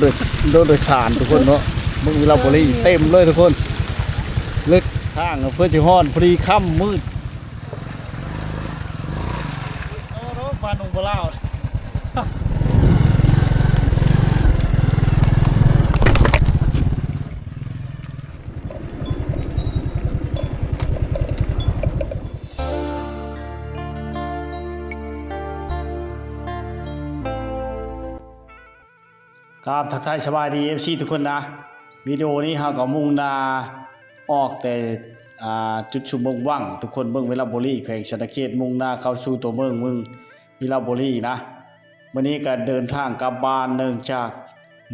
ໂດຍ ໂດຍ ໂດຍສານທຸກຄົນເນາະ ເບິ່ງວິລະບູລີເຕັມເລີຍທຸກຄົນ ເລິກທາງເພື່ອຊິຮອດ ພໍດີຄ່ຳມືດ ໂອ້ໂຫ ບ້ານໜອງບົວລາວ. ກາບທັກທາຍສະບາຍດີ ເອັຟຊີ ທຸກຄົນນະ ວິດີໂອນີ້ເຮົາກໍມຸ່ງໜ້າອອກແຕ່ ອ່າ ຈຸດຊຸມເບິ່ງວັງ ທຸກຄົນເບິ່ງວິລະບູລີ ແຂວງສະຫວັນນະເຂດ ມຸ່ງໜ້າເຂົ້າສູ່ຕົວເມືອງ ເມືອງວິລະບູລີນະ. ມື້ນີ້ກໍເດີນທາງກັບບ້ານເນື່ອງຈາກ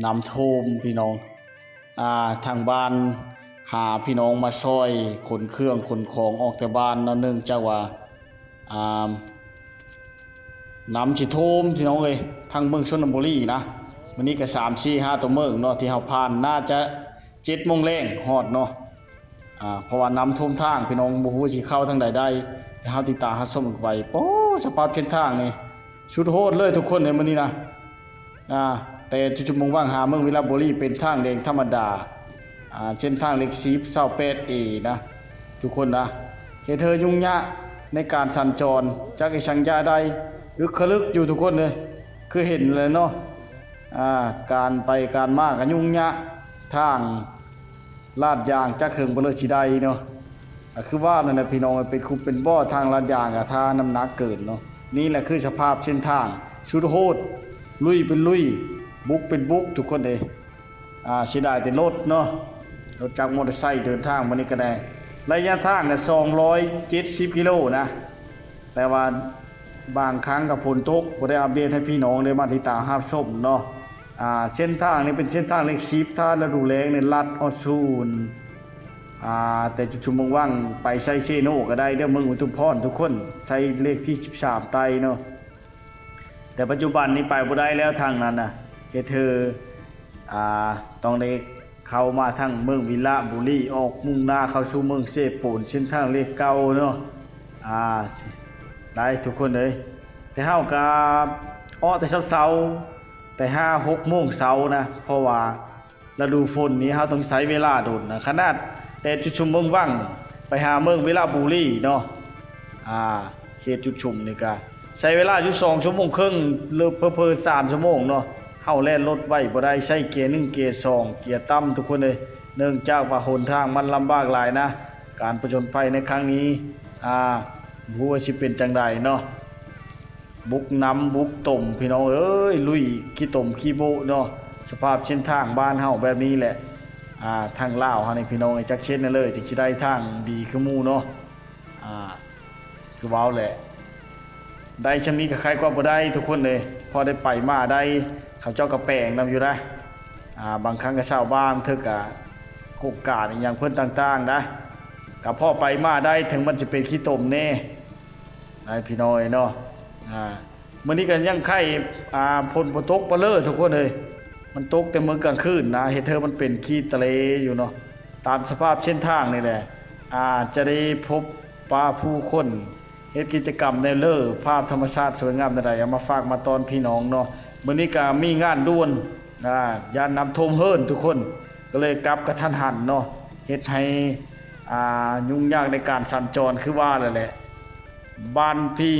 ນ້ຳຖ້ວມພີ່ນ້ອງ ອ່າ ທາງບ້ານຫາພີ່ນ້ອງມາຊ່ອຍຂົນເຄື່ອງຂົນຂອງອອກແຕ່ບ້ານເນາະ ເນື່ອງຈາກວ່າ ອ່າ ນ້ຳຊິຖ້ວມພີ່ນ້ອງເອີຍ ທາງເມືອງຊົນນະບູລີນະ. ມື້ນີ້ກໍສາມ ສີ່ ຫ້າ ຕົວເມືອງເນາະ ທີ່ເຮົາຜ່ານ ໜ້າຈະເຈັດໂມງແລງຮອດເນາະ ອ່າ ເພາະວ່ານ້ຳຖ້ວມທາງພີ່ນ້ອງ ບໍ່ຮູ້ວ່າຊິເຂົ້າທາງໃດໄດ້ ແຕ່ເຮົາຕິດຕາມຮັບຊົມກັນໄປ. ໂອ້ ສະພາບເສັ້ນທາງນີ້ສຸດໂຫດເລີຍທຸກຄົນເອີຍ ມື້ນີ້ນະ ອ່າ ແຕ່ຈຸດຊຸມເບິ່ງວັງຫາເມືອງວິລະບູລີເປັນທາງແດງທຳມະດາ ອ່າ ເສັ້ນທາງເລກສິບ ຊາວແປດເອ ນະ ທຸກຄົນນະ ເຮັດໃຫ້ຫຍຸ້ງຍາກໃນການສັນຈອນ ຈັກອີ່ສັງຢ່າໃດ ອຶກຄະລຶກຢູ່ທຸກຄົນເອີຍ ຄືເຫັນແຫຼະເນາະ ອ່າ ການໄປການມາກໍຫຍຸ້ງຍາກ ທາງລາດຢາງຈັກເຖິງບໍ່ເລີກຊິໄດ້ເນາະ ກໍຄືວ່ານັ້ນແຫຼະພີ່ນ້ອງ ເປັນຂຸມເປັນບໍ່ ທາງລາດຢາງກໍຖ້ານ້ຳໜັກເກີນເນາະ. ນີ້ແຫຼະຄືສະພາບເສັ້ນທາງສຸດໂຫດ ລຸຍເປັນລຸຍ ບຸກເປັນບຸກ ທຸກຄົນເອີຍ. ອ່າ ເສຍດາຍແຕ່ລົດເນາະ ລົດຈັກມໍເຕີໄຊເດີນທາງມື້ນີ້ກໍໄດ້ ໄລຍະທາງກໍສອງຮ້ອຍເຈັດສິບກິໂລນະ ແຕ່ວ່າບາງຄັ້ງກໍຝົນຕົກ ບໍ່ໄດ້ອັບເດດໃຫ້ພີ່ນ້ອງໄດ້ມາຕິດຕາມຮັບຊົມເນາະ. ອ່າ ເສັ້ນທາງນີ້ເປັນເສັ້ນທາງເລກສິບ ຖ້າລະດູແລ້ງນີ້ລັດອອກສູ່ ອ່າ ແຕ່ຈຸດຊຸມເບິ່ງວັງໄປໄຊເຊໂນກໍໄດ້ເດີ ເມືອງອຸທຸມພອນທຸກຄົນ ໃຊ້ເລກທີສິບສາມໄຕເນາະ. ແຕ່ປັດຈຸບັນນີ້ໄປບໍ່ໄດ້ແລ້ວທາງນັ້ນນະ ເຮັດໃຫ້ ອ່າ ຕ້ອງໄດ້ເຂົ້າມາທາງເມືອງວິລະບູລີ ອອກມຸ່ງໜ້າເຂົ້າສູ່ເມືອງເຊໂປນ ເສັ້ນທາງເລກເກົ່າເນາະ. ອ່າ ໄດ້ທຸກຄົນເອີຍ ແຕ່ເຮົາກະອອກແຕ່ເຊົ້າໆ ແຕ່ຫ້າຫົກໂມງເຊົ້ານະ ເພາະວ່າ ລະດູຝົນນີ້ເຮົາຕ້ອງໃຊ້ເວລາດົນນະ ຂະໜາດແຕ່ຈຸດຊຸມເມືອງວັງໄປຫາເມືອງວິລະບູລີເນາະ ອ່າ ເຂດຈຸດຊຸມນີ້ກະໃຊ້ເວລາຢູ່ສອງຊົ່ວໂມງເຄິ່ງ ຫຼື ເຜີໆສາມຊົ່ວໂມງເນາະ. ເຮົາແລ່ນລົດໄວບໍ່ໄດ້ ໃຊ້ເກຍໜຶ່ງ ເກຍສອງ ເກຍຕ່ຳທຸກຄົນເອີຍ ເນື່ອງຈາກວ່າຫົນທາງມັນລຳບາກຫຼາຍນະ. ການຜະຈົນໄພໃນຄັ້ງນີ້ ອ່າ ບໍ່ຮູ້ວ່າຊິເປັນຈັ່ງໃດເນາະ. ບຸກນ້ຳບຸກຕົມພີ່ນ້ອງເອີຍ ລຸຍຂີ້ຕົມຂີ້ໂບະເນາະ. ສະພາບເສັ້ນທາງບ້ານເຮົາແບບນີ້ແຫຼະ ອ່າ ທາງລາວເຮົານີ້ພີ່ນ້ອງເອີຍ ຈັກເຮັດແນວເລີຍ ຈຶ່ງຊິໄດ້ທາງດີຄືໝູ່ເນາະ. ອ່າ ຄືເວົ້າແຫຼະ ໄດ້ຊ່ຳນີ້ກໍໄຄກວ່າບໍ່ໄດ້ທຸກຄົນເອີຍ ພໍໄດ້ໄປມາໄດ້ ເຂົາເຈົ້າກໍແປງນຳຢູ່ນະ. ອ່າ ບາງຄັ້ງກໍຊາວບ້ານເຖິກກະໂຄງການອີ່ຫຍັງເພິ່ນຕ່າງໆນະ ກໍພໍໄປມາໄດ້ ເຖິງມັນຊິເປັນຂີ້ຕົມແດ່ ໄດ້ພີ່ນ້ອງເອີຍເນາະ. ອ່າ ມື້ນີ້ກໍຍັງໄຄ ອ່າ ຝົນບໍ່ຕົກປານເລີທຸກຄົນເອີຍ ມັນຕົກແຕ່ມື້ກາງຄືນນະ ເຮັດໃຫ້ມັນເປັນຂີ້ຕະເລຢູ່ເນາະ. ຕາມສະພາບເສັ້ນທາງນີ້ແຫຼະ ອ່າ ຈະໄດ້ພົບປະຜູ້ຄົນເຮັດກິດຈະກຳແນວເລີ ພາບທຳມະຊາດສວຍງາມແນວໃດ ເອົາມາຝາກມາຕ້ອນພີ່ນ້ອງເນາະ. ມື້ນີ້ກໍມີງານດ່ວນ ອ່າ ຢ້ານນ້ຳຖ້ວມເຮືອນທຸກຄົນ ກໍເລີຍກັບກະທັນຫັນເນາະ ເຮັດໃຫ້ ອ່າ ຫຍຸ້ງຍາກໃນການສັນຈອນ ຄືວ່າແຫຼະ ບ້ານພີ່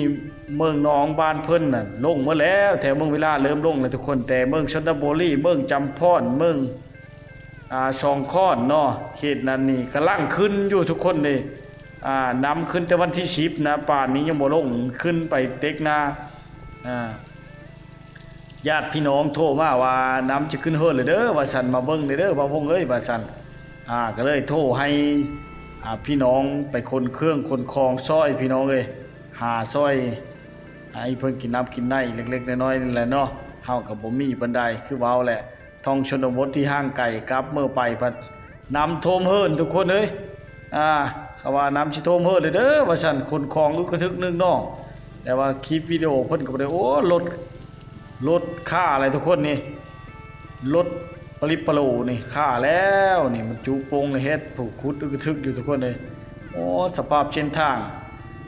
ເມືອງໜອງ ບ້ານເພິ່ນນະລົງໝົດແລ້ວ ແຖວເມືອງວິລະເລີ່ມລົງແລ້ວທຸກຄົນ ແຕ່ເມືອງຊົນນະບູລີ ເມືອງຈຳພອນ ເມືອງ ອ່າ ສອງຄອນເນາະ ເຂດນັ້ນນີ້ກຳລັງຂຶ້ນຢູ່ທຸກຄົນເດ້. ອ່າ ນ້ຳຂຶ້ນແຕ່ວັນທີສິບນະ ປານນີ້ຍັງບໍ່ລົງ ຂຶ້ນໄປເຕັກນາ ອ່າ ຍາດພີ່ນ້ອງໂທມາວ່າ ນ້ຳຈະຂຶ້ນເຮືອນແລ້ວເດີ ວ່າຊັ້ນ ມາເບິ່ງແດ່ເດີ ບ່າວວົງເອີຍ ວ່າຊັ້ນ. ອ່າ ກໍເລີຍໂທໃຫ້ ອ່າ ພີ່ນ້ອງໄປຂົນເຄື່ອງຂົນຂອງຊ່ອຍ ພີ່ນ້ອງເອີຍ ຫາຊ່ອຍໃຫ້ເພິ່ນກິນນ້ຳກິນໃນເລັກໆນ້ອຍໆນີ້ແຫຼະເນາະ. ເຮົາກໍບໍ່ມີປານໃດ ຄືເວົ້າແຫຼະ ທ້ອງຊົນນະບົດທີ່ຫ່າງໄກ ກັບເມື່ອໄປພັດນ້ຳຖ້ວມເຮືອນທຸກຄົນເອີຍ. ອ່າ ເຂົາວ່ານ້ຳຊິຖ້ວມເຮືອນແລ້ວເດີ ວ່າຊັ້ນ ຂົນຂອງອຶກກະທຶກນຶກໜອງ. ແຕ່ວ່າຄລິບວິດີໂອເພິ່ນກໍບໍ່ໄດ້ ໂອ້ ລົດ ລົດຂ້າແລ້ວທຸກຄົນນີ້ ລົດປະລິບປະໂຫຼນີ້ຂ້າແລ້ວນີ້ ມັນຈຸປົງເຮັດ ຜູ້ຂຸດອຶກກະທຶກຢູ່ທຸກຄົນເອີຍ. ໂອ້ ສະພາບເສັ້ນທາງ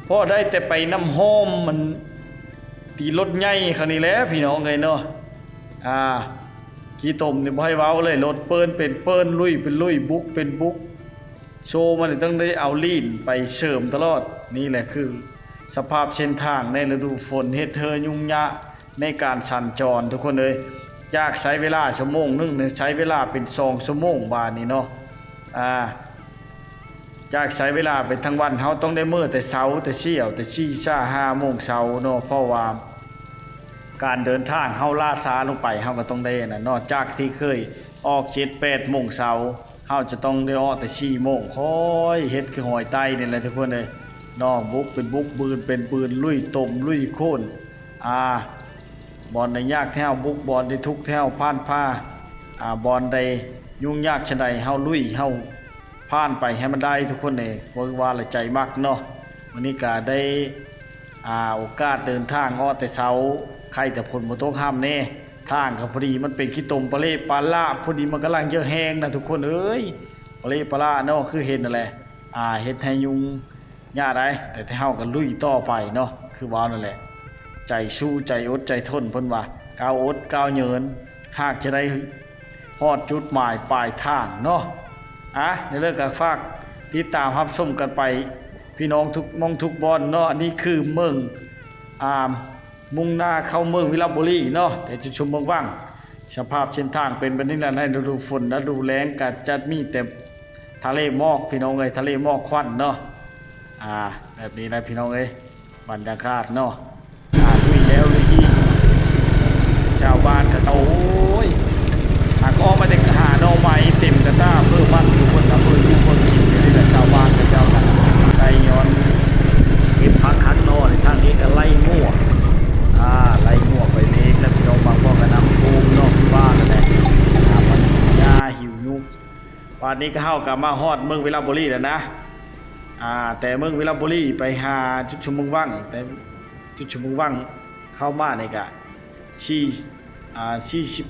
ພໍໄດ້ແຕ່ໄປນ້ຳຫອມ ມັນຕີລົດໃຫຍ່ເຂົານີ້ແຫຼະ ພີ່ນ້ອງເອີຍເນາະ. ອ່າ ຂີ້ຕົມນີ້ບໍ່ໃຫ້ເວົ້າເລີຍ, ລົດເປີ້ນເປັນເປີ້ນ, ລຸຍເປັນລຸຍ, ບຸກເປັນບຸກ. ໂຊມັນນີ້ຕ້ອງໄດ້ເອົາລີ້ນໄປເສີມຕະຫຼອດ. ນີ້ແຫຼະຄືສະພາບເສັ້ນທາງໃນລະດູຝົນ ເຮັດໃຫ້ຫຍຸ້ງຍາກໃນການສັນຈອນທຸກຄົນເອີຍ. ຈາກໃຊ້ເວລາຊົ່ວໂມງໜຶ່ງ ໃຊ້ເວລາເປັນສອງຊົ່ວໂມງບາດນີ້ເນາະ. ອາ ຈາກໃຊ້ເວລາໄປທັງວັນ ເຮົາຕ້ອງໄດ້ເມືອແຕ່ເຊົ້າ ແຕ່ເຊົ້າ ແຕ່ສີ່ ສາ ຫ້າໂມງເຊົ້າເນາະ, ເພາະວ່າການເດີນທາງເຮົາລ້າຊ້າລົງໄປ ເຮົາກໍຕ້ອງໄດ້ອັນນັ້ນເນາະ. ຈາກທີ່ເຄີຍອອກເຈັດແປດໂມງເຊົ້າ ເຮົາຈະຕ້ອງໄດ້ອອກແຕ່ສີ່ໂມງ. ຄ່ອຍເຮັດຄືຫອຍໄຕ້ນີ້ແຫຼະທຸກຄົນເອີຍເນາະ, ບຸກເປັນບຸກ ບືນເປັນບືນ, ລຸຍຕົມ ລຸຍໂຄນ. ອາ ບ່ອນໃດຍາກແທ້ເຮົາບຸກ, ບ່ອນໃດທຸກແທ້ເຮົາຜ່ານຜ່າ, ອາ ບ່ອນໃດຫຍຸ້ງຍາກຊະໃດເຮົາລຸຍ ເຮົາຜ່ານໄປໃຫ້ມັນໄດ້ທຸກຄົນເອີຍ. ເວົ້າວ່າລະໃຈມັກເນາະ. ມື້ນີ້ກະໄດ້ ອາ ໂອກາດເດີນທາງອອກແຕ່ເຊົ້າ, ໄຄແຕ່ຝົນບໍ່ຕົກຫ້ຳແດ່. ທາງກໍພໍດີ ມັນເປັນຂີ້ຕົມປະເລປະລະ, ພໍດີມັນກຳລັງຈະແຫ້ງນະທຸກຄົນເອີຍ, ປະເລປະລະເນາະ ຄືເຫັນນັ້ນແຫຼະ. ອາ ເຮັດໃຫ້ຫຍຸ້ງຍາກໄດ໋ ແຕ່ເຮົາກໍລຸຍຕໍ່ໄປເນາະ. ຄືເວົ້ານັ້ນແຫຼະ ໃຈສູ້ ໃຈອົດ ໃຈທົນ ເພິ່ນວ່າ ກ້າວອົດ ກ້າວເຍີນ ຫາກຈະໄດ້ຮອດຈຸດໝາຍປາຍທາງເນາະ. ອາ ໃນເລື່ອງກໍຝາກຕິດຕາມຮັບຊົມກັນໄປ ພີ່ນ້ອງທຸກໝ່ອງທຸກບ່ອນເນາະ. ອັນນີ້ຄືເມືອງ ອາ ມຸ່ງໜ້າເຂົ້າເມືອງວິລະບູລີເນາະ, ແຕ່ຈຸດຊົມເມືອງວັງ. ສະພາບເສັ້ນທາງເປັນແບບນີ້ແຫຼະ, ໃນລະດູຝົນ ລະດູແລ້ງກໍຈະມີແຕ່ທະເລໝອກ ພີ່ນ້ອງເອີຍ, ທະເລໝອກຄວັນເນາະ. ອາ ແບບນີ້ແຫຼະພີ່ນ້ອງເອີຍ ບັນຍາກາດເນາະ. ອາ ລຸຍແລ້ວລຸຍອີກ. ຊາວບ້ານເຂົາເຈົ້າ ໂອ້ຍ ຫາກໍອອກມາແຕ່ຫາໜໍ່ໄມ້ເຕັມກະຕ່າເພີ້ມັນ ທຸກຄົນນະ, ເພິ່ນຢູ່ເພິ່ນກິນຢູ່ນີ້ແຫຼະ. ຊາວບ້ານເຂົາເຈົ້ານະ ໄດ້ຍ້ອນເກັບຜັກຫັກໜໍ່ນີ້, ທາງນີ້ກໍໄລ່ງົວ ອາ ໄລ່ງົວໄປເລກແລ້ວ ພີ່ນ້ອງ. ບາງບ່ອນກໍນ້ຳຖ້ວມເນາະ ຄືວ່ານັ້ນແຫຼະ. ອາ ມັນຫຍ້າຫິວຍຸກ. ບາດນີ້ກໍເຮົາກໍມາຮອດເມືອງວິລະບູລີແລ້ວນະ. ອາ ແຕ່ເມືອງວິລະບູລີໄປຫາຈຸດຊົມເມືອງວັງ, ແຕ່ຈຸດຊົມເມືອງວັງເຂົ້າມານີ້ກະສີ່ ອາ ສີ່ສິບ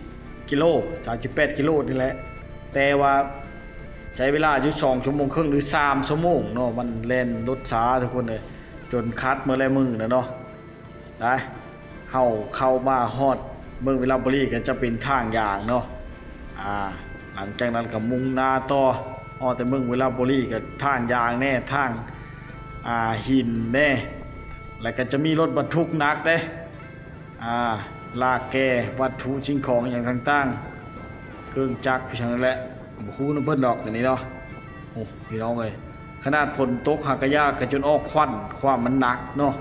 ກິໂລ ສາມສິບແປດກິໂລນີ້ແຫຼະ, ແຕ່ວ່າໃຊ້ເວລາຢູ່ສອງຊົ່ວໂມງເຄິ່ງ ຫຼື ສາມຊົ່ວໂມງເນາະ. ມັນແລ່ນລົດຊ້າທຸກຄົນເອີຍ, ຈົນຄັດມື້ແລະມື້ນະເນາະ. ໄປ ເຮົາເຂົ້າມາຮອດເມືອງວິລະບູລີກໍຈະເປັນທາງຢາງເນາະ. ອາ ຫຼັງຈາກນັ້ນກໍມຸ່ງໜ້າຕໍ່, ອອກແຕ່ເມືອງວິລະບູລີກໍທາງຢາງແດ່ ທາງ ອາ ຫີນແດ່, ແລ້ວກໍຈະມີລົດບັນທຸກໜັກເດ້ ອາ ລາກແກ່ວັດຖຸສິ່ງຂອງຫຍັງຕ່າງໆ ເຄື່ອງຈັກ ອີ່ຫຍັງນັ້ນແຫຼະ ບໍ່ຮູ້ນຳເພິ່ນດອກອັນນີ້ເນາະ. ໂອ້ ພີ່ນ້ອງເອີຍ ຂະໜາດຝົນຕົກຫາກະຢາກະຈົນອອກຄວັນ ຄວາມມັນໜັກເນາະ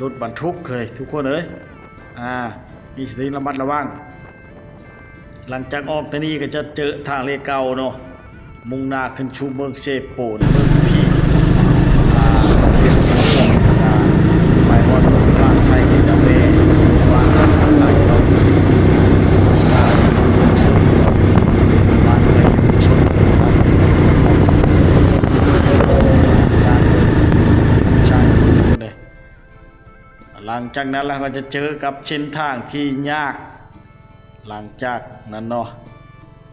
ລົດບັນທຸກເອີຍ ທຸກຄົນເອີຍ. ອາ ມີສະຕິລະມັດລະວັງ. ຫຼັງຈາກອອກແຕ່ນີ້ກໍຈະເຈີທາງເລກເກົ່າເນາະ ມຸ່ງໜ້າຂຶ້ນສູ່ເມືອງເຊໂປນ ເມືອງພີ ອາ ເຊໂປນ ອາ ໄປຮອດເມືອງລານໄຊເດດາແບ ບ້ານສັກກະໄຊເນາະ ບ້ານເມືອງຊົນເນາະ ບ້ານເມືອງຊົນ ບ້ານ ສານ ສານ ເດ້. ຫຼັງຈາກນັ້ນລະເຮົາກໍຈະເຈີກັບເສັ້ນທາງທີ່ຍາກ. ຫຼັງຈາກນັ້ນເນາະ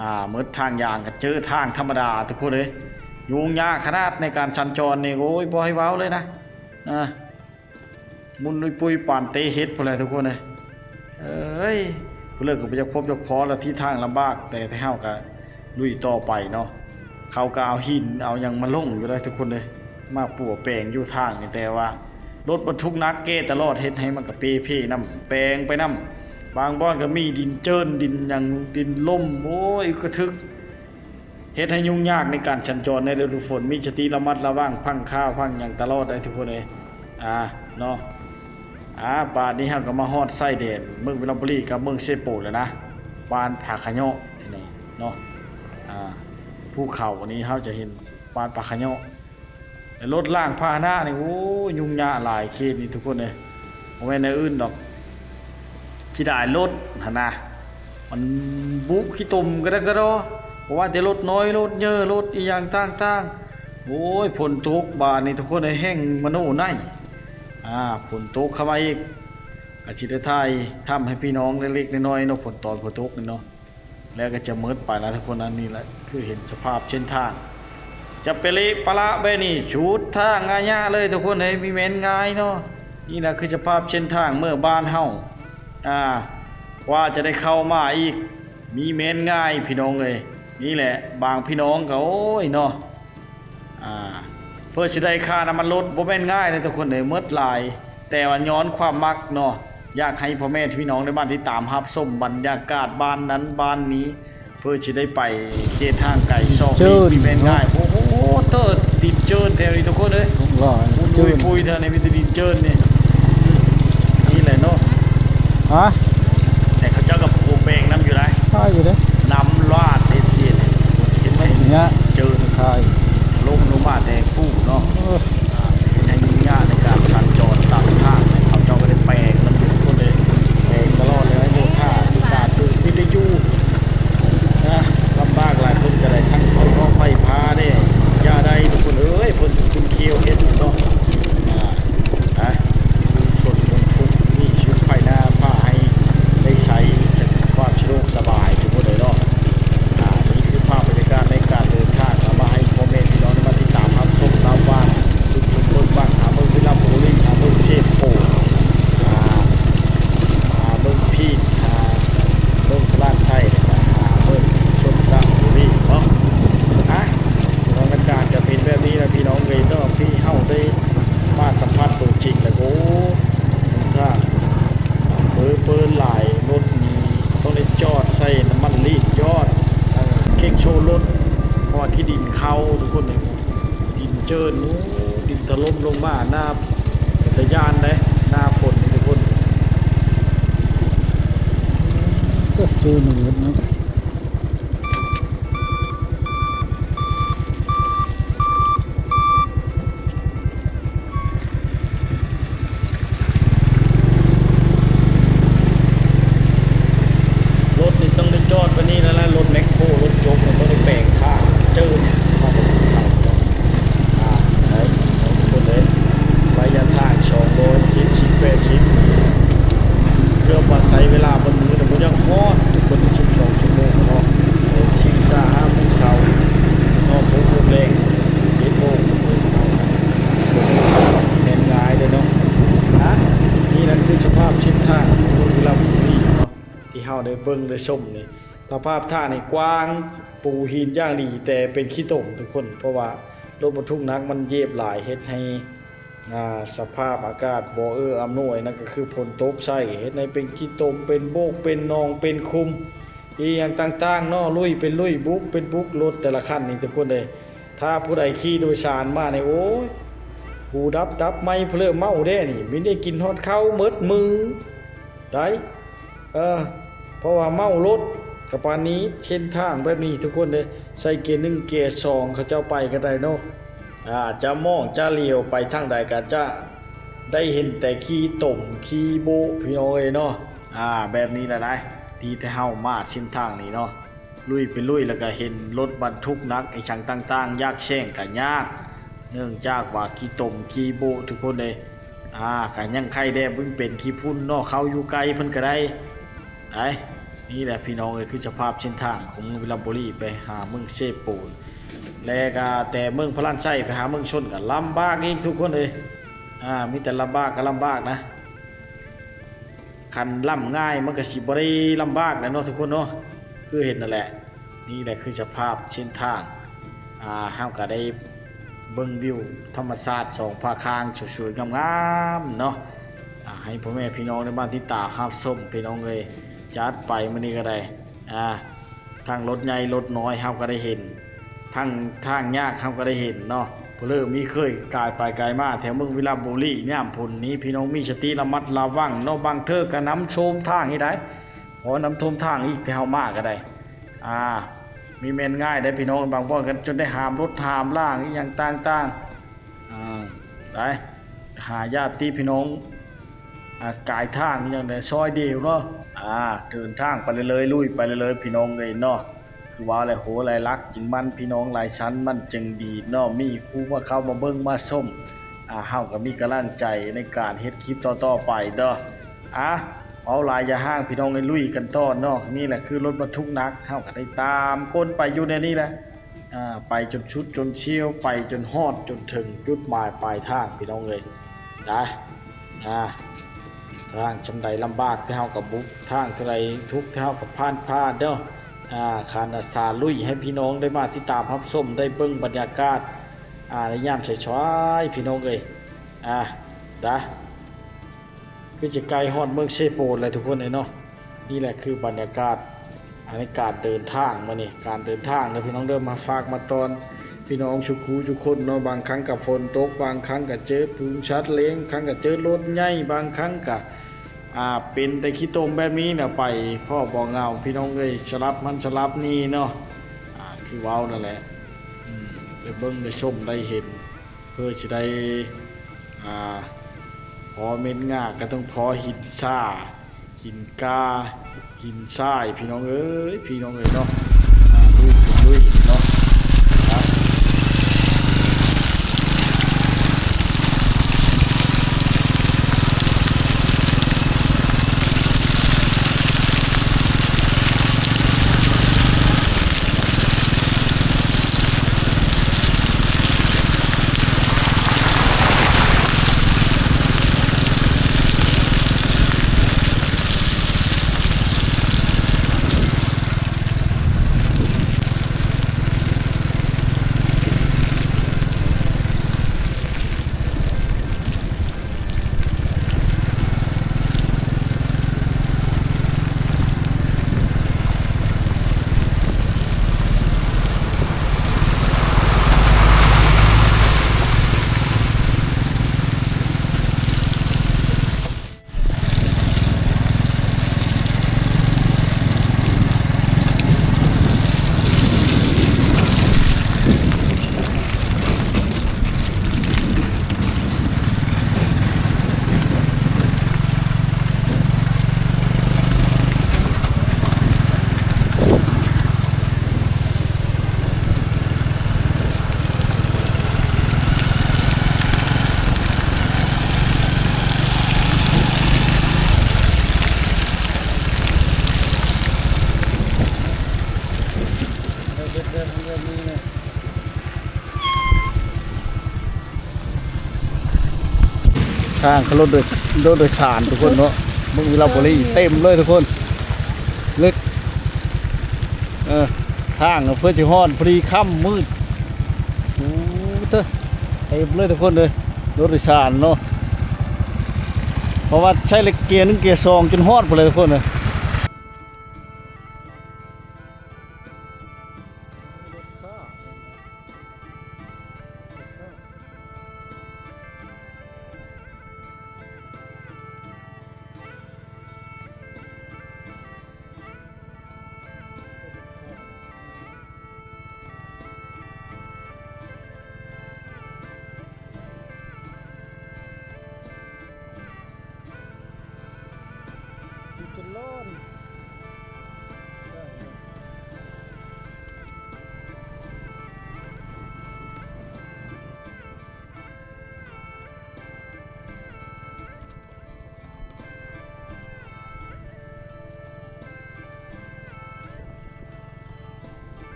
ອາ ໝົດທາງຢາງກໍເຈີທາງທຳມະດາ ທຸກຄົນເອີຍ. ຫຍຸ້ງຍາກຂະໜາດໃນການສັນຈອນນີ້ ໂອ້ຍ ບໍ່ໃຫ້ເວົ້າເລີຍນະ ອາ ໝຸ່ນປຸ້ຍປານເຕະເຫັດພຸ້ນແຫຼະ ທຸກຄົນເອີຍ. ເອີຍ ຜູ້ເລີກກໍບໍ່ຢາກພົບຢາກພໍລະ ທີ່ທາງລຳບາກ ແຕ່ ແຕ່ເຮົາກໍລຸຍຕໍ່ໄປເນາະ. ເຂົາກໍເອົາຫີນເອົາຫຍັງມາລົງຢູ່ໄດ໋ ທຸກຄົນເອີຍ ມາປົວແປງຢູ່ທາງນີ້ ແຕ່ວ່າລົດບັນທຸກໜັກແກ່ຕະຫຼອດ ເຮັດໃຫ້ມັນກະເປ່ເພນຳ ແປງໄປນຳ. ບາງບ່ອນກໍມີດິນເຈີນ ດິນຫຍັງ ດິນລົມ ໂອ້ຍ ກະທຶກ ເຮັດໃຫ້ຫຍຸ້ງຍາກໃນການສັນຈອນໃນລະດູຝົນ. ມີສະຕິລະມັດລະວັງ ພັງຂ້າວພັງຫຍັງຕະຫຼອດໄດ໋ ທຸກຄົນເອີຍ ອາ ເນາະ. ອາ ບາດນີ້ເຮົາກໍມາຮອດຊາຍແດນເມືອງວິລະບູລີກັບເມືອງເຊໂປນແລ້ວນະ ບ້ານຜາຂະເຍາະ ພີ່ນ້ອງເນາະ. ອາ ພູເຂົານີ້ເຮົາຈະເຫັນບ້ານຜາຂະເຍາະ ແລະ ລົດລາງພາຫະນະນີ້ ໂອ້ຍ ຫຍຸ້ງຍາກຫຼາຍເຂດນີ້ ທຸກຄົນເອີຍ. ບໍ່ແມ່ນແນວອື່ນດອກ ຊິໄດ້ລົດຫັ້ນນະ ມັນບຸຂີ້ຕົມກະດະກະດໍ ບໍ່ວ່າແຕ່ລົດນ້ອຍ ລົດເຍີ ລົດອີ່ຫຍັງຕ່າງໆ. ໂອ້ຍ ຝົນຕົກບາດນີ້ ທຸກຄົນເອີຍ ແຮ່ງມະໂນໄນ ອາ ຝົນຕົກເຂົ້າມາອີກ ກະຊິໄດ້ຖ່າຍທຳໃຫ້ພີ່ນ້ອງເລັກໆນ້ອຍໆເນາະ ຝົນຕອນຝົນຕົກນີ້ເນາະ. ແລ້ວກໍຈະມືດໄປນະທຸກຄົນ. ອັນນີ້ແຫຼະ ຄືເຫັນສະພາບເສັ້ນທາງ ຈະເປະເລະປະລະແບບນີ້ ຊຸດທາງງາຍາເລີຍທຸກຄົນເອີຍ ມີແມ່ນງ່າຍເນາະ. ນີ້ນະຄືສະພາບເສັ້ນທາງເມືອງບ້ານເຮົາ ອາ ກວ່າຈະໄດ້ເຂົ້າມາອີກ ມີແມ່ນງ່າຍພີ່ນ້ອງເອີຍ. ນີ້ແຫຼະ ບາງພີ່ນ້ອງກໍ ໂອ້ຍເນາະ ອ່າ ເພື່ອຊິໄດ້ຄ່ານ້ຳມັນລົດບໍ່ແມ່ນງ່າຍເດ້ທຸກຄົນເອີຍ ໝົດຫຼາຍ. ແຕ່ວ່າຍ້ອນຄວາມມັກເນາະ ຢາກໃຫ້ພໍ່ແມ່ພີ່ນ້ອງໃນບ້ານຕິດຕາມຮັບຊົມບັນຍາກາດບ້ານນັ້ນບ້ານນີ້ ເພື່ອຊິໄດ້ໄປເຂດຫ່າງໄກຊອກຫຼີກ ມີແມ່ນງ່າຍ. ໂອ້ໂຫ ເຕີ ດິນເຈີນແຖວນີ້ທຸກຄົນເອີຍ ພຸ້ນແຖວນີ້ມີແຕ່ດິນເຈີນນີ້. ນີ້ແຫຼະເນາະ ຮະ ແຕ່ເຂົາເຈົ້າກໍປູກແປ້ງນຳຢູ່ໄດ໋ ຂາຍຢູ່ເດ້ ນ້ຳລາດເຮັດເຮັດໃຫ້ເຈີນ ຂາຍ ລົງ ລົງມາແຕ່ພູເນາະ. ເອີ ອ່າ ເຮັດໃຫ້ຫຍຸ້ງຍາກໃນການສັນຈອນຕາມທາງ. ເຂົາເຈົ້າກໍໄດ້ແປງນຳທຸກຄົນເລີຍ ແປງຕະຫຼອດເລີຍ. ໂອ້ ຖ້າມີການເປີດວິທະຍຸນະ ລຳບາກຫຼາຍຄົນກໍໄດ້ທັງເຂົ້າເນາະ ໄຟຟ້າເດ້ ຢ່າໄດ້ທຸກຄົນເອີຍ ເພິ່ນເປັນຄົນຂຽວເຮັດເນາະ. ອ່າ ນະ ຊຸມຊົນເມືອງທຸກນີ້ ຊຸມໄພນາ ພາໃຫ້ໄດ້ໃຊ້ຄວາມສະດວກສະບາຍທຸກຄົນເລີຍເນາະ. ອ່າ ນີ້ຄືພາບບັນຍາກາດໃນການເດີນທາງ ເອົາມາໃຫ້ພໍ່ແມ່ພີ່ນ້ອງໄດ້ມາຕິດຕາມຮັບຊົມນຳວ່າ ຊຸມຊົນເມືອງວັງ ຫາເມືອງວິລະບູລີ ຫາເມືອງເຊໂປ ອ່າ ຫາເມືອງພີກ ຫາເມືອງພະລານໄຊ ແລ້ວກໍຫາເມືອງຊົນລະບູລີເນາະ. ອ່ະ ສະຖານະການກໍເປັນແບບນີ້ລະພີ່ນ້ອງເອີຍເນາະ ທີ່ເຮົາໄດ້ມາສຳຜັດຕົວຈິງແລ້ວ ໂອ້ ທາງເພີເປີນຫຼາຍ ລົດນີ້ຕ້ອງໄດ້ຈອດໃສ່ນ້ຳມັນລີດ ຈອດ ເອີ ເກັກໂຊລົດ ເພາະວ່າຂີ້ດິນເຂົ້າທຸກຄົນເອີຍ ດິນເຈີນ ໂອ້ ດິນຖະຫຼົ່ມລົງມາ ໜ້າເປັນຕາຢ້ານເດ້ ໜ້າຝົນນີ້ທຸກຄົນ ເອີ ເຈີນເນາະ. ລົດນີ້ຕ້ອງໄດ້ຈອດໄວ້ນີ້ແລ້ວລະ ລົດແມັກໂຄ ລົດຈົກນີ້ຕ້ອງໄດ້ແປງທາງເຈີນມາເບິ່ງເຂົາເນາະ. ອ່າ ໄດ້ ໄດ້ທຸກຄົນເລີຍ ໄລຍະທາງສອງຮ້ອຍເຈັດສິບ ແປດສິບ ເກືອບວ່າໃຊ້ເວລາເບິດມື້ ແຕ່ບໍ່ຢາກຮອດທຸກຄົນ ສິບສອງຊົ່ວໂມງເນາະ ເອີ ສີ່ ສາມ ຫ້າໂມງເຊົ້າ ຮອດຫົກໂມງແລງ ເຈັດໂມງ ແມ່ນງ່າຍເດ້ເນາະ. ອ່ະ ນີ້ລະຄືສະພາບເສັ້ນທາງເມືອງວິລະບູລີເນາະ ທີ່ເຮົາໄດ້ເບິ່ງໄດ້ຊົມນີ້ ສະພາບທາງນີ້ກວ້າງ ປູຫີນຢ່າງດີ ແຕ່ເປັນຂີ້ຕົມທຸກຄົນ ເພາະວ່າລົດບັນທຸກໜັກມັນເຫຍບຫຼາຍ ເຮັດໃຫ້ ອ່າ ສະພາບອາກາດບໍ່ເອື້ອອຳນວຍ ນັ້ນກໍຄືຝົນຕົກໃສ່ ເຮັດໃຫ້ເປັນຂີ້ຕົມ ເປັນໂບກ ເປັນໜອງ ເປັນຂຸມ ອີ່ຫຍັງຕ່າງໆເນາະ ລຸຍເປັນລຸຍ ບຸກເປັນບຸກ ລົດແຕ່ລະຄັນນີ້ທຸກຄົນເອີຍ. ຖ້າຜູ້ໃດຂີ່ໂດຍສານມານີ້ ໂອ້ຍ ຫູດັບຕັບໄໝ້ເພີ້ເມົາແດ່ນີ້ ມີໄດ້ກິນຮອດເຂົ້າໝົດມື້ໄດ໋ ເອີ ເພາະວ່າເມົາລົດກະປານນີ້ ເສັ້ນທາງແບບນີ້ທຸກຄົນເອີຍ ໃສ່ເກຍໜຶ່ງເກຍສອງ ເຂົາເຈົ້າໄປກໍໄດ້ເນາະ. ອ່າ ຈະມອງຈະຫຼຽວໄປທາງໃດກໍຈະໄດ້ເຫັນແຕ່ຂີ້ຕົມຂີ້ໂບະ ພີ່ນ້ອງເອີຍເນາະ. ອ່າ ແບບນີ້ລະໄດ໋ ດີແຕ່ເຮົາມາເສັ້ນທາງນີ້ເນາະ ລຸຍໄປລຸຍ ແລ້ວກໍເຫັນລົດບັນທຸກໜັກອີ່ຫຍັງຕ່າງໆ ຢາກແຊງກໍຍາກ ເນື່ອງຈາກວ່າຂີ້ຕົມຂີ້ໂບະທຸກຄົນເອີຍ. ອ່າ ກໍຍັງໄຄແດ່ບໍ່ເປັນຂີ້ຝຸ່ນເນາະ ເຂົ້າຢູ່ໃກ້ເພິ່ນກໍໄດ້ ໄດ໋. ນີ້ແຫຼະພີ່ນ້ອງເອີຍ ຄືສະພາບເສັ້ນທາງຂອງເມືອງວິລະບູລີໄປຫາເມືອງເຊໂປນ ແລະກະແຕ່ເມືອງພະລານໄຊໄປຫາເມືອງຊົນກໍລຳບາກອີກທຸກຄົນເອີຍ. ອ່າ ມີແຕ່ລຳບາກກັບລຳບາກນະ ຄັນລຳງ່າຍມັນກໍຊິບໍ່ໄດ້ລຳບາກແຫຼະເນາະທຸກຄົນເນາະ ຄືເຫັນນັ້ນແຫຼະ. ນີ້ແຫຼະຄືສະພາບເສັ້ນທາງ ອ່າ ເຮົາກໍໄດ້ເບິ່ງວິວທຳມະຊາດສອງພາຄາງສວຍໆງາມໆເນາະ ອ່າ ໃຫ້ພໍ່ແມ່ພີ່ນ້ອງໄດ້ມາຕິດຕາມຮັບຊົມ ພີ່ນ້ອງເອີຍ. ຈັດໄປມື້ນີ້ກໍໄດ້ ອ່າ ທັງລົດໃຫຍ່ລົດນ້ອຍເຮົາກໍໄດ້ເຫັນ ທັງທາງຍາກເຮົາກໍໄດ້ເຫັນເນາະ. ຜູ້ເລີມີເຄີຍກາຍໄປກາຍມາແຖວເມືອງວິລະບູລີ ຍາມຝົນນີ້ ພີ່ນ້ອງມີສະຕິລະມັດລະວັງເນາະ ບາງເທື່ອກໍນ້ຳໂຊມທາງອີກໄດ໋ ເພາະນ້ຳຖ້ວມທາງອີກ ແຕ່ເຮົາມາກໍໄດ້ ອ່າ ມີແມ່ນງ່າຍໄດ໋ພີ່ນ້ອງ ບາງບ່ອນກໍຈົນໄດ້ຫາມລົດຫາມລາງອີ່ຫຍັງຕ່າງໆ ອ່າ ໄດ້ຫາຍາດຕິພີ່ນ້ອງ ອ່າ ກາຍທາງອີ່ຫຍັງໃດ ຊອຍດຽວເນາະ. ອ່າ ເດີນທາງໄປເລື້ອຍໆ ລຸຍໄປເລື້ອຍໆ ພີ່ນ້ອງເອີຍເນາະ. ຄືວ່າແຫຼະ ຫົວຫຼາຍຫຼັກຈຶ່ງມັນ ພີ່ນ້ອງຫຼາຍຊັ້ນມັນຈຶ່ງດີເນາະ ມີຜູ້ມາເຂົ້າມາເບິ່ງມາຊົມ ອ່າ ເຮົາກໍມີກຳລັງໃຈໃນການເຮັດຄລິບຕໍ່ໆໄປເນາະ. ອ່າ ເວົ້າຫຼາຍຢ່າຫ້າງ ພີ່ນ້ອງເອີຍ ລຸຍກັນຕໍ່ເນາະ. ນີ້ແຫຼະຄືລົດບັນທຸກໜັກ ເຮົາກໍໄດ້ຕາມກົ້ນໄປຢູ່ໃນນີ້ແຫຼະ ອ່າ ໄປຈົນສຸດຈົນຊຽວ ໄປຈົນຮອດຈົນເຖິງຈຸດໝາຍປາຍທາງ ພີ່ນ້ອງເອີຍນະ. ອ່າ ທາງຊ່ຳໃດລຳບາກ ແຕ່ເຮົາກໍບຸກ ທາງເທົ່າໃດທຸກ ແຕ່ເຮົາກໍຜ່ານຜ່ານເນາະ. ອ່າ ຄານອາສາລຸຍໃຫ້ພີ່ນ້ອງໄດ້ມາຕິດຕາມຮັບຊົມ ໄດ້ເບິ່ງບັນຍາກາດ ອ່າ ໃນຍາມສາຍໆ ພີ່ນ້ອງເອີຍ ອ່າ ດາ ຄືຈະໃກ້ຮອດເມືອງເຊໂປນແລ້ວທຸກຄົນເອີຍເນາະ. ນີ້ແຫຼະຄືບັນຍາກາດ ອັນນີ້ການເດີນທາງມື້ນີ້ ການເດີນທາງເດີພີ່ນ້ອງເດີ ມາຝາກມາຕ້ອນພີ່ນ້ອງສູ່ຄູ່ສູ່ຄົນເນາະ. ບາງຄັ້ງກະຝົນຕົກ ບາງຄັ້ງກະເຈີຝູງສັດເລັງ ບາງຄັ້ງກະເຈີລົດໃຫຍ່ ບາງຄັ້ງກະ ອ່າ ເປັນແຕ່ຂີ້ຕົມແບບນີ້ນະ ໄປພໍ້ບໍ່ເຫງົາ ພີ່ນ້ອງເອີຍ ສະຫຼັບຫັ້ນສະຫຼັບນີ້ເນາະ. ອ່າ ຄືເວົ້ານັ້ນແຫຼະ ອືມ ໄດ້ເບິ່ງໄດ້ຊົມໄດ້ເຫັນ ເພື່ອຊິໄດ້ ອ່າ ພໍເມັນງາກະຕ້ອງພໍຫີນຊາ ຫີນກາ ຫີນຊາຍ ພີ່ນ້ອງເອີຍ ພີ່ນ້ອງເອີຍເນາະ. ອ່າ ລຸຍ ລຸຍເນາະ. ທາງຂຶ້ນລົດໂດຍ ລົດໂດຍສານທຸກຄົນເນາະ ເບິ່ງວິລະບູລີເຕັມເລີຍທຸກຄົນ ລຶກ ເອີ ທາງເພື່ອຊິຮອດພໍດີຄ່ຳມືດ ໂອ້ ເຕີ ເຕັມເລີຍທຸກຄົນເອີຍ ລົດໂດຍສານເນາະ ເພາະວ່າໃຊ້ເກຍໜຶ່ງເກຍສອງຈົນຮອດພຸ້ນແຫຼະທຸກຄົນເອີຍ. ຢູ່ຈົນລໍ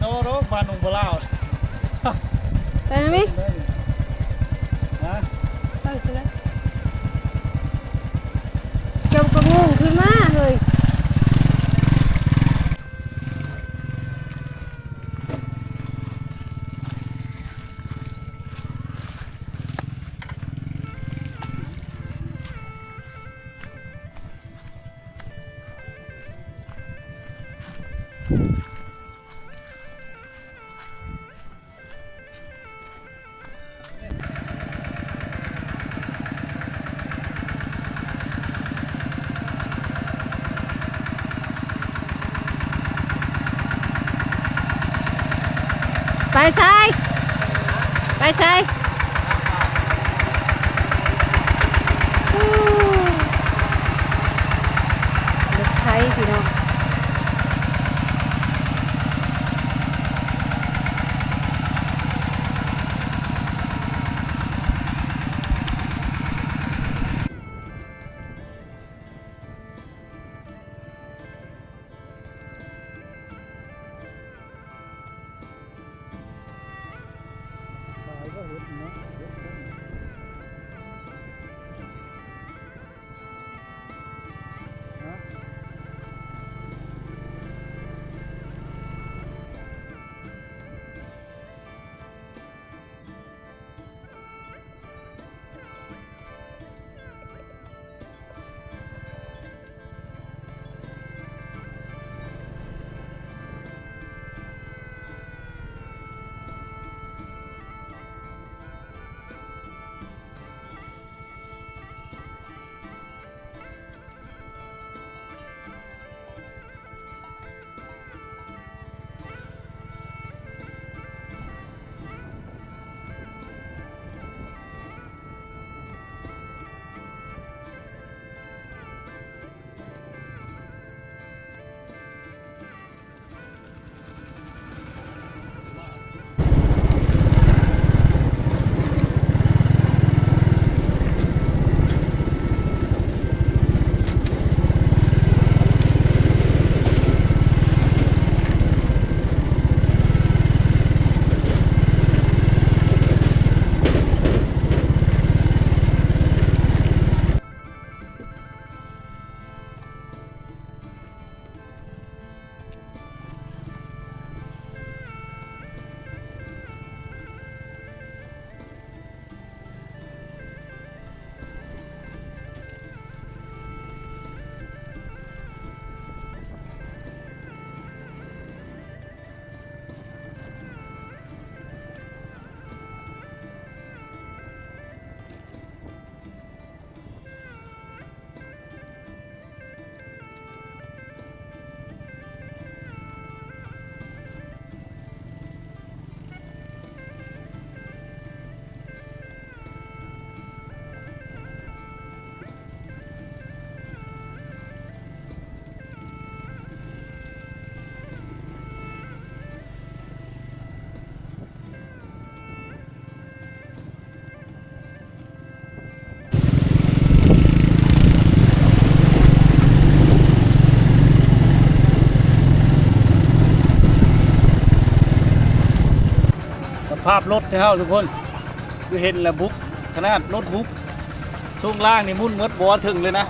ໂອ້ໂຫ ບ້ານໜອງປາລາວ ໄປນຳມິ ຮະ ໄປຊິເລີຍ ເຈົ້າກໍງງຂຶ້ນມາເຮີ້ຍ. ໄປໃສ? ໄປໃສ? ໂອ້ ລົດໄຖພີ່ນ້ອງ. ຫຼາຍບໍ່ເຫັດເນາະ ເຫັດເພິ່ນ ຮະ. ສະພາບລົດເຮົາທຸກຄົນ ຄືເຫັນແລ້ວບຸກ ຂະໜາດລົດບຸກ ຊ່ວງລ່າງນີ້ໝຸ່ນໝົດ ບໍ່ເຖິງເລີຍນະ.